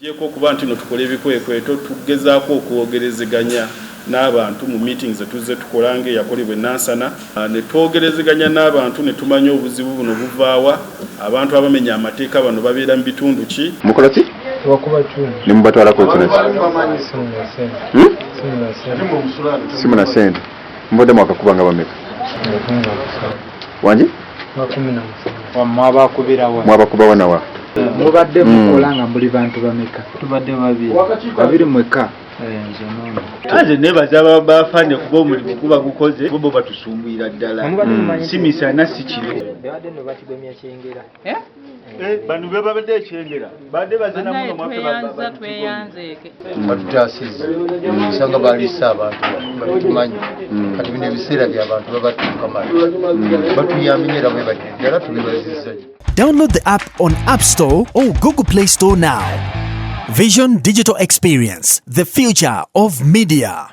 Gyeko okuba nti no tukola ebikwekweto, tugezaako okwogerezeganya n'abantu mu meetings zetuzze tukola ng'eyakolebwa e Nansana, ne twogerezeganya n'abantu ne tumanya obuzibu buno buvaawa, abantu abamenya amateeka bano babeera mu bitundu ki. Mukola ki? Tubakuba kyuma. Ne mubatwalako kino ki? Simu na sente. Hmm? Simu na sente. Simu na sente. Mubadde mwakakuba nga bameka? Nga 17. Wangi? Nga 17. Mwabakubirawa? Mwabakubawa nawa? Mubadde mukola nga muli bantu bameka? Tubadde babiri. Babiri mwekka? Nze n'ono. Nze nebaza bafande kuba omulimu guba gukoze, bo batusumbuyira ddala, si misana si kiro. Babadde nno batigomya Kyengera. Bano be babadde ekyengera badde bazina muno mwaffe. Tweyanza tweyanzeeke. Batutaasiza osanga baliisa abantu batumanyi. Kati bino ebiseera byabantu babatuuka mala batuyambye nnyo era bwebadde ddala tubibazizza. Download the app on App Store or Google Play Store now. Vision Digital Experience, the future of media.